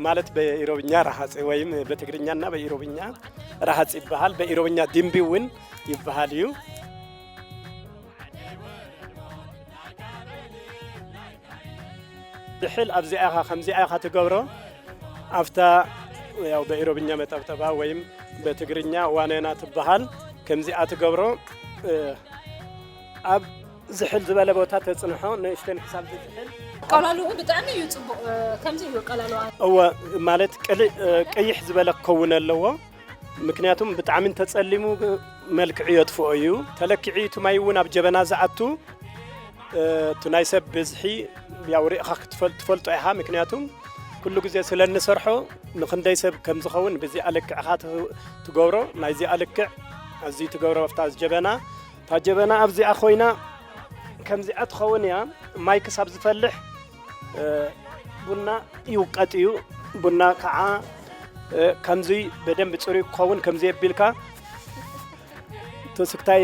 ማለት በኢሮብኛ ራሃፂ ወይም በትግርኛና በኢሮብኛ ራሃፂ ይበሃል። በኢሮብኛ ድንቢ እውን ይበሃል እዩ። ድሕል ኣብዚኣ ኢኻ ከምዚኣ ኢኻ ትገብሮ። ኣብታ ያው በኢሮብኛ መጠብጠባ ወይም በትግርኛ ዋነና ትበሃል ከምዚኣ ትገብሮ። እ፣ ኣብ ዝሕል ዝበለ ቦታ ተጽንሖ፣ ንእሽተን ክሳብ ዝዝሕል። ቀላልኡ ብጣዕሚ እዩ ጽቡቕ። እ፣ ከምዚ እዩ ቀላልዋ። እወ፣ ማለት ቅልዕ፣ እ፣ ቅይሕ ዝበለ ክኸውን ኣለዎ። ምክንያቱም ብጣዕሚ እንተጸሊሙ መልክዑ የጥፍኦ እዩ። ተለኪዑ እቲ ማይ እውን ኣብ ጀበና ዝኣቱ፣ እ፣ እቲ ናይ ሰብ ብዝሒ ያው ርኢኻ ክትፈል-፣ ትፈልጦ ኢኻ። ምክንያቱም ኩሉ ግዜ ስለ እንሰርሖ ንኽንደይ ሰብ ከም ዝኸውን ብዚኣ ልክዕኻ ት-፣ ትገብሮ። ናይዚኣ ልክዕ ኣብዚ ትገብሮ ኣብታ ጀበና። እታ ጀበና ኣብዚኣ ኮይና ከምዚኣ ትኸውን እያ። ማይ ክሳብ ዝፈልሕ፣ እ፣ ቡና ይውቀጥ እዩ። ቡና ከዓ፣ እ፣ ከምዚ በደንብ ጽሩይ ክኸውን ከምዚ የቢልካ ተስክታይ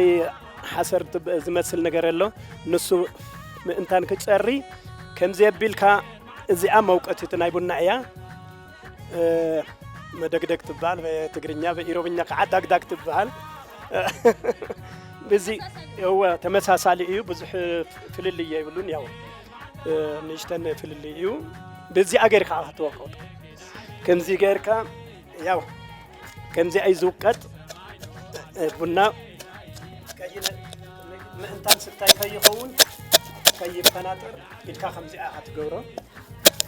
ሓሰር ትብ-፣ ዝመስል ነገር ኣሎ። ንሱ ምእንታን ክጸሪ ከምዚ የቢልካ። እዚኣ መውቀቲት ናይ ቡና እያ። እ፣ መደግደግ ትበሃል ብትግርኛ፣ ብኢሮብኛ ከዓ ዳግዳግ ትበሃል። ብዚ እወ ተመሳሳሊ እዩ፣ ብዙሕ ፍልልይ የብሉን። ያው፣ እ፣ ንእሽተን ፍልልይ እዩ። በዚኣ ጌርካ ክትወቅጥ፣ ከምዚ ጌርካ ያው ከምዚኣ እዩ ዝውቀጥ። እ፣ ቡና ቀይነ ምእንታን ስታይ ከይኸውን ከይፈናጥር ኢድካ ከምዚኣ ኢኻ ትገብሮ።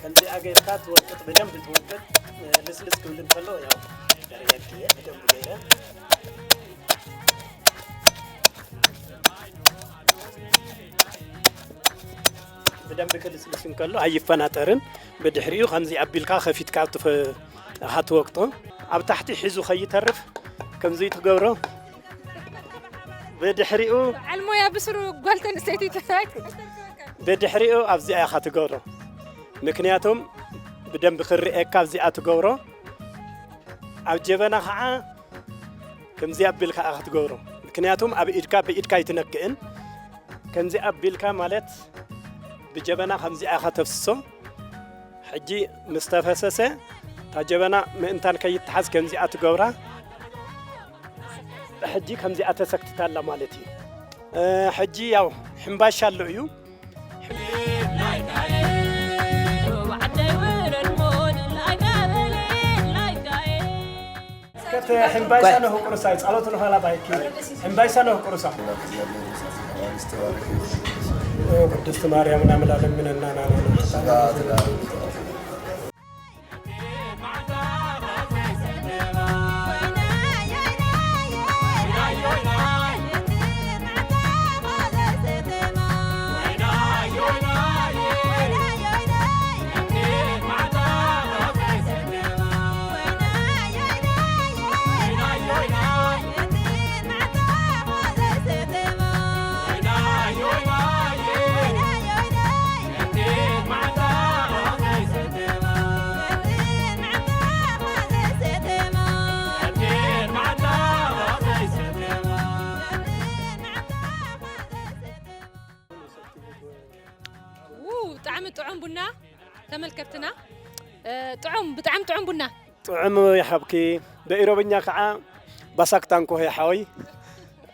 ከምዚኣ ጌርካ ትወቅጥ፣ ብደንብ ትወቅጥ። እ፣ ልስልስ ክብል እንከሎ ያው ደርየት እየ ብደንብ ገይረ። ብደንብ ክልስልስ እንከሎ ኣይፈናጠርን። ብድሕሪኡ ከምዚ ኣቢልካ ከፊትካ ትፈ-፣ ኢኻ ትወቅጦ። ኣብ ታሕቲ ሒዙ ከይተርፍ ከምዚ ትገብሮ። ብድሕሪኡ በዓል ሞያ ብስሩ ጓል ተንስተይቲ ተሳይት ብድሕሪኡ ኣብዚኣ ኢኻ ትገብሮ። ምክንያቱም ብደንብ ክርኤካ ኣብዚኣ ትገብሮ። ኣብ ጀበና ከዓ ከምዚ ኣቢልካ ኢኻ ትገብሮ። ምክንያቱም ኣብ ኢድካ፣ ብኢድካ ኣይትነክእን። ከምዚ ኣቢልካ ማለት ብጀበና ከምዚኣ ኢኻ ተፍስሶ። ሕጂ ምስ ተፈሰሰ እታ ጀበና ምእንታን ከይትሓዝ ከምዚኣ ትገብራ። ሕጂ ከምዚኣ ተሰክትታ ኣላ ማለት እዩ። እ፣ ሕጂ ያው ሕምባሻ ኣሎ እዩ። ከተ ሕምባሻ ነህ ቁርሳ፣ ጸሎት ነኸላ ባይኪ። ሕምባሻ ነህ ቁርሳ። ቅድስት ማርያም ናምላለን ምንና ናና ው ብጣዕሚ ጥዑም ቡና ተመልከትና። እ፣ ጥዑም፣ ብጣዕሚ ጥዑም ቡና። ጥዑም ይሃብኪ። ብኢሮብኛ ከዓ ባሳክታንኮ ይሓወይ።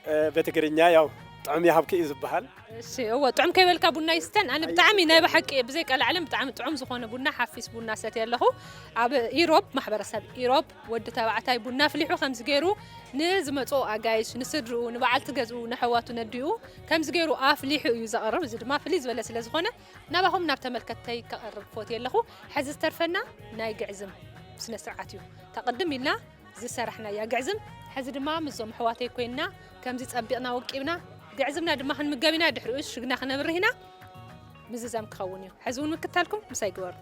እ፣ በትግርኛ ያው ጥዑም ይሃብኪ እዩ ዝበሃል። እሺ፣ እወ፣ ጥዑም ከይበልካ ቡና ይስተን። ኣነ ብጣዕሚ ናይ ብሓቂ ብዘይ ቀልዓለም ብጣዕሚ ጥዑም ዝኾነ ቡና፣ ሓፊስ ቡና ሰትየ ኣለኹ። ኣብ ኢሮብ፣ ማሕበረሰብ ኢሮብ ወዲ ተባዕታይ ቡና ኣፍሊሑ ከምዚ ገይሩ ንዝመፁ ኣጋይሽ፣ ንስድርኡ፣ ንበዓልቲ ገዝኡ፣ ንኣሕዋቱ ነዲኡ ከምዚ ገይሩ ኣፍሊሑ እዩ ዘቕርብ። እዚ ድማ ፍልይ ዝበለ ስለ ዝኾነ ናባኹም ናብ ተመልከትተይ ከቕርብ ፈትየ ኣለኹ። ሕዚ ዝተርፈና ናይ ግዕዝም ስነ ስርዓት እዩ። እታ ቅድም ኢልና ዝሰራሕናያ ግዕዝም፣ ሕዚ ድማ ምስዞም ኣሕዋተይ ኮይንና ከምዚ ጸቢቕና ወቂብና፣ ግዕዝምና ድማ ክንምገብ ኢና። ድሕሪኡ ሽግና ክነብርህ ኢና። ምዝዛም ክኸውን እዩ። ሕዚ እውን ምክታልኩም ምሳይ ግበሩ።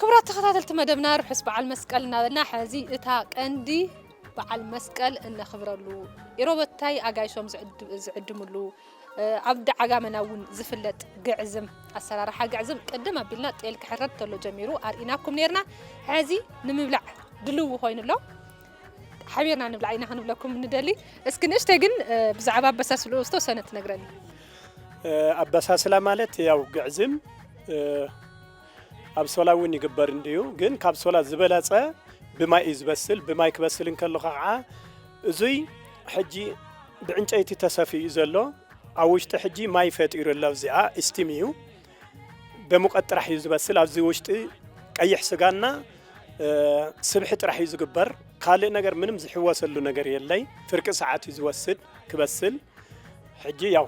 ክቡራት ተኸታተልቲ መደብና፣ ርሑስ በዓል መስቀል እናበልና፣ ሕዚ እታ ቀንዲ በዓል መስቀል እነኽብረሉ፣ ኢሮበታይ ኣጋይሾም ዝዕድ-፣ ዝዕድምሉ፣ እ፣ ኣብ ደዓጋመና እውን ዝፍለጥ ግዕዝም፣ ኣሰራርሓ ግዕዝም ቅድም ኣቢልና ጤል ክሕረድ ተሎ ጀሚሩ ኣርኢናኩም ነርና። ሕዚ ንምብላዕ ድልው ኮይኑ ኣሎ። ሓቢርና ንብላዕ ኢና ክንብለኩም ንደሊ። እስኪ ንእሽተይ ግን፣ እ፣ ብዛዕባ ኣበሳስልኡ ዝተወሰነ ትነግረኒ። እ፣ ኣበሳስላ ማለት ያው ግዕዝም፣ እ፣ ኣብ ሶላ እውን ይግበር እንድዩ፣ ግን ካብ ሶላ ዝበለጸ ብማይ እዩ ዝበስል። ብማይ ክበስል እንከሎ ከዓ እዙይ ሕጂ ብዕንጨይቲ ተሰፊዩ እዩ ዘሎ። ኣብ ውሽጢ ሕጂ ማይ ፈጢሩ ኣሎ። እዚኣ ስቲም እዩ፣ ብሙቐት ጥራሕ እዩ ዝበስል። ኣብዚ ውሽጢ ቀይሕ ስጋና፣ እ፣ ስብሒ ጥራሕ እዩ ዝግበር። ካልእ ነገር ምንም ዝሕወሰሉ ነገር የለይ። ፍርቂ ሰዓት እዩ ዝወስድ ክበስል። ሕጂ ያው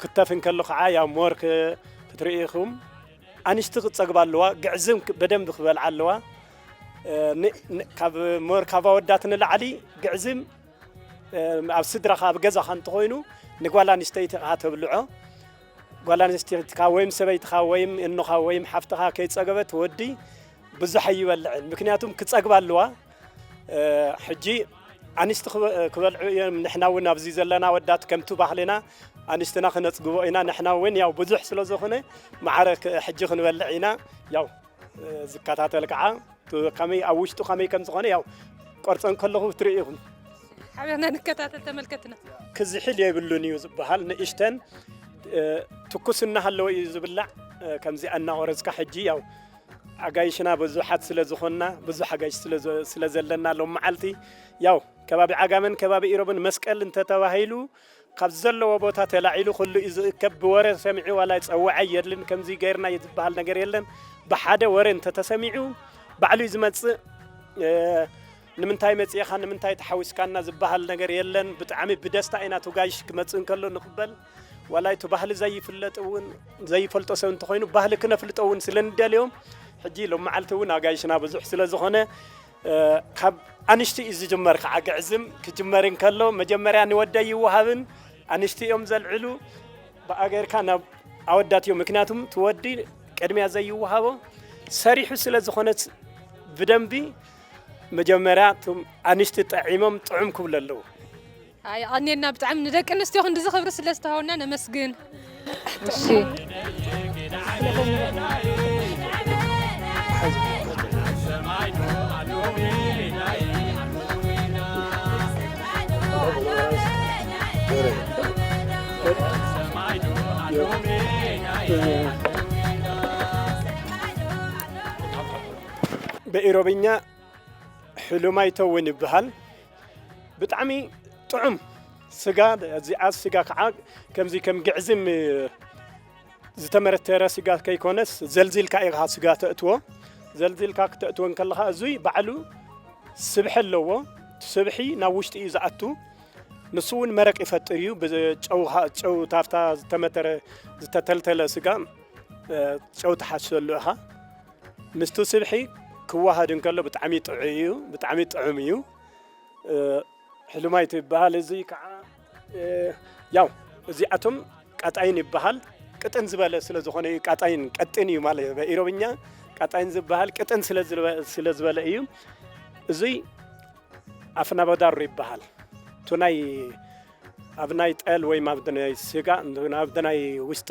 ክተፍ እንከሎ ከዓ ያው ሞር ክ-፣ ክትርኢ ኢኹም። ኣንሽቲ ክጸግባ ኣለዋ፣ ግዕዝም ክ-፣ በደንብ ክበልዓ ኣለዋ። እ፣ ን-፣ ን-፣ ካብ ሞር ካብ ኣወዳት ንላዕሊ ግዕዝም፣ እ፣ ኣብ ስድራኻ ኣብ ገዛኻ እንተኾይኑ ንጓል ኣንስተይቲ ኢኻ ተብልዖ። ጓል ኣንስተይትካ ወይም ሰበይትኻ ወይም እኖኻ ወይም ሓፍትኻ ከይጸገበት ወዲ ብዙሕ ኣይበልዕን። ምክንያቱም ክጸግባ ኣለዋ። እ፣ ሕጂ ኣንስቲ ክበ-፣ ክበልዑ እዮም። ንሕና እውን ኣብዚ ዘለና ወዳት ከምቲ ባህልና ኣንስትና ክነጽግቦ ኢና። ንሕና እውን ያው ብዙሕ ስለ ዝኾነ ማዕረ ክ-፣ ሕጂ ክንበልዕ ኢና። ያው፣ እ፣ ዝከታተል ከዓ ቱ-፣ ከመይ ኣብ ውሽጡ ከመይ ከም ዝኾነ ያው ቆርጸን ከለኹ ትርእዩ ኢኹም። ሓቢርና ንከታተል ተመልከትና። ክዝሕል የብሉን እዩ ዝበሃል። ንእሽተን፣ እ፣ ትኩስ እናሃለወ እዩ ዝብላዕ። እ፣ ከምዚ እናቆረጽካ ሕጂ ያው ኣጋይሽና ብዙሓት ስለ ዝኾንና፣ ብዙሕ ኣጋይሽ ስለ ዘ-፣ ስለ ዘለና ሎም መዓልቲ ያው ከባቢ ዓጋመን ከባቢ ኢሮብን መስቀል እንተተባሂሉ ካብ ዘለዎ ቦታ ተላዒሉ ኩሉ እዩ ዝእከብ። ብወረ ሰሚዑ ዋላ ጸዋዓይ የድልን ከምዚ ገይርና እዩ ዝበሃል ነገር የለን። ብሓደ ወረ እንተተሰሚዑ ባዕሉ እዩ ዝመጽእ። እ፣ ንምንታይ መጺእኻ፣ ንምንታይ ተሓዊስካና ዝበሃል ነገር የለን። ብጣዕሚ ብደስታ ኢና እቲ ጋይሽ ክመጽእ እንከሎ ንቕበል። ዋላ እቲ ባህሊ ዘይፍለጥ እውን፣ ዘይፈልጦ ሰብ እንተኾይኑ ባህሊ ክነፍልጦ እውን ስለ ንደልዮም፣ ሕጂ ሎም መዓልቲ እውን ኣጋይሽና ብዙሕ ስለ ዝኾነ፣ እ፣ ካብ ኣንሽቲ እዩ ዝጅመር። ከዓ ግዕዝም ክጅመር እንከሎ መጀመርያ ንወደይ ይወሃብን ኣንሽቲ እዮም ዘልዕሉ። ብኣገርካ ናብ ኣወዳት እዮም። ምክንያቱም እቲ ወዲ ቅድሚያ ዘይወሃቦ ሰሪሑ ስለ ዝኾነት ብደንቢ መጀመርያ እቶም ኣንሽቲ ጠዒሞም ጥዑም ክብሉ ኣለዉ። ኣይ፣ ኣኔና ብጣዕሚ ንደቂ ኣንስትዮ ክንድዚ ክብሪ ስለ ዝተሃወና ነመስግን። እሺ። ብኢሮብኛ ሕሉማይቶ እውን ይበሃል። ብጣዕሚ ጥዑም ስጋ፣ እዚኣ ስጋ ከዓ ከምዚ ከም ግዕዝም ዝተመረተረ ስጋ ከይኮነስ ዘልዚልካ ኢኻ ስጋ ተእትዎ። ዘልዚልካ ክተእትዎ እንከለኻ እዙይ ባዕሉ ስብሒ ኣለዎ። ስብሒ ናብ ውሽጢ እዩ ዝኣቱ። ንሱ እውን መረቕ ይፈጥር እዩ። ብጨው ኻ-፣ ጨው ታፍታ ዝተመተረ ዝተተልተለ ስጋ፣ እ፣ ጨው ትሓሽሰሉ ኢኻ። ምስቱ ስብሒ ክወሃድ እንከሎ ብጣዕሚ ጥዑይ እዩ፣ ብጣዕሚ ጥዑም እዩ። እ፣ ሕሉማይ ትበሃል። እዚ ከዓ፣ እ፣ ያው እዚኣቶም ቃጣይን ይበሃል። ቅጥን ዝበለ ስለ ዝኾነ እዩ። ቃጣይን ቀጢን እዩ ማለት እዩ። በኢሮብኛ ቃጣይን ዝበሃል ቅጥን ስለ ዝበ-፣ ስለ ዝበለ እዩ። እዙይ ኣፍናበዳሩ ይበሃል። እቱ ናይ ኣብ ናይ ጠል ወይም ኣብ ናይ ስጋ፣ ኣብ ናይ ውሽጢ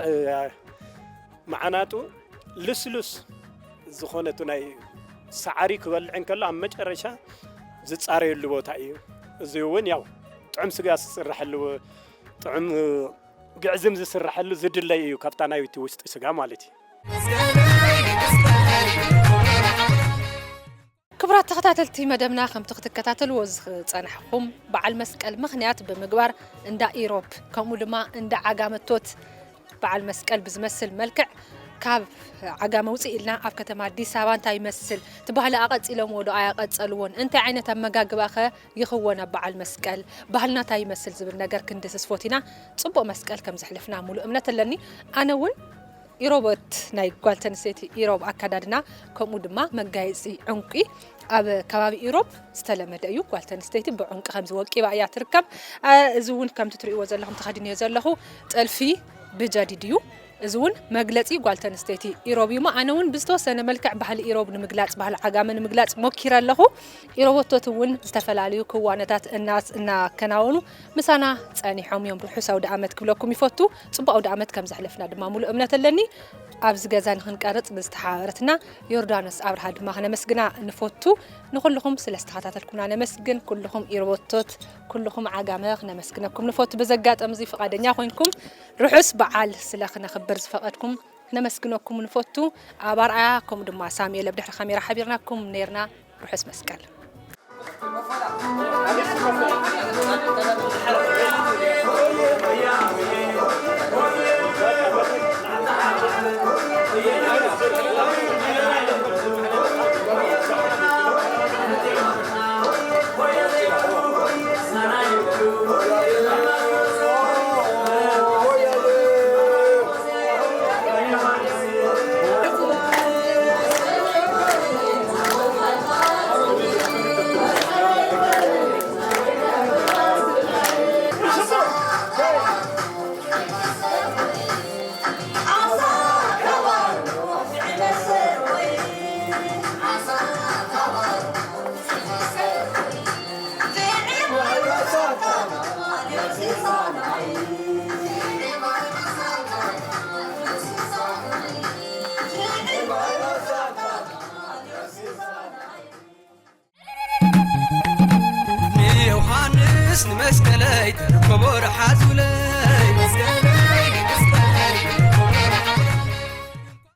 መዓናጡ ልስሉስ ዝኾነ እቱ ናይ ሰዓሪ ክበልዕ እንከሎ ኣብ መጨረሻ ዝጻረየሉ ቦታ እዩ። እዚ እውን ያው ጥዑም ስጋ ዝስረሐሉ፣ ጥዑም ግዕዝም ዝስረሐሉ ዝድለይ እዩ፣ ካብታ ናይ እቲ ውሽጢ ስጋ ማለት እዩ። ክቡራት ተኸታተልቲ መደብና፣ ከምቲ ክትከታተልዎ ዝጸናሕኩም፣ በዓል መስቀል ምኽንያት ብምግባር እንዳ ኢሮብ ከምኡ ድማ እንዳ ዓጋመቶት በዓል መስቀል ብዝመስል መልክዕ ካብ ዓጋመ ውፅእ ኢልና ኣብ ከተማ ኣዲስ ኣበባ እንታይ ይመስል፣ እቲ ባህሊ ኣቐፂሎምዎ ዶ ኣያቐፀልዎን፣ እንታይ ዓይነት ኣመጋግባኸ ይኽወን ኣብ በዓል መስቀል፣ ባህልና እንታይ ይመስል ዝብል ነገር ክንድህስስ ፈቲና። ፅቡቕ መስቀል ከም ዘሕልፍና ሙሉእ እምነት ኣለኒ። ኣነ እውን ኢሮቦት ናይ ጓል ተንስተይቲ ኢሮብ ኣከዳድና ከምኡ ድማ መጋየፂ ዕንቂ ኣብ ከባቢ ኢሮብ ዝተለመደ እዩ። ጓል ተንስተይቲ ብዕንቂ ከምዚ ወቂባ እያ ትርከብ። አ፣ እዚ እውን ከምቲ ትርእይዎ ዘለኹም ተኸዲንዮ ዘለኹ ጥልፊ ብጀዲድ እዩ። እዚ እውን መግለፂ ጓል ተንስተይቲ ኢሮብ እዩ። ኣነ እውን ብዝተወሰነ መልክዕ ባህሊ ኢሮብ ንምግላፅ፣ ባህሊ ዓጋመ ንምግላፅ ሞኪረ ኣለኹ። ኢሮቦቶት እውን ዝተፈላለዩ ክዋነታት እናስ-፣ እናከናወኑ ምሳና ጸኒሖም እዮም። ርሑስ ኣውደ ኣመት ክብለኩም ይፈቱ። ጽቡቕ ኣውደ ኣመት ከም ዘሕለፍና ድማ ሙሉእ እምነት ኣለኒ። ኣብዚ ገዛ ንኽንቀርጽ ንዝተሓባበረትና ዮርዳኖስ ኣብርሃ ድማ ክነመስግና ንፈቱ። ንኹልኹም ስለ ዝተኸታተልኩምና ነመስግን። ኩልኹም ኢሮቦቶት፣ ኩልኹም ዓጋመ ክነመስግነኩም ንፈቱ። በዚ ኣጋጣሚ እዚ ፍቓደኛ ኮይንኩም ርሑስ በዓል ስለ ክነኽብር ዝፈቐድኩም ነመስግነኩም ንፈቱ። ኣብ ኣርኣያ ከምኡ ድማ ሳሙኤል ኣብ ድሕሪ ካሜራ ሓቢርናኩም ነርና። ርሑስ መስቀል። ንዮሃንስ ንመስቀለይ ተረከቦ ረሓጽ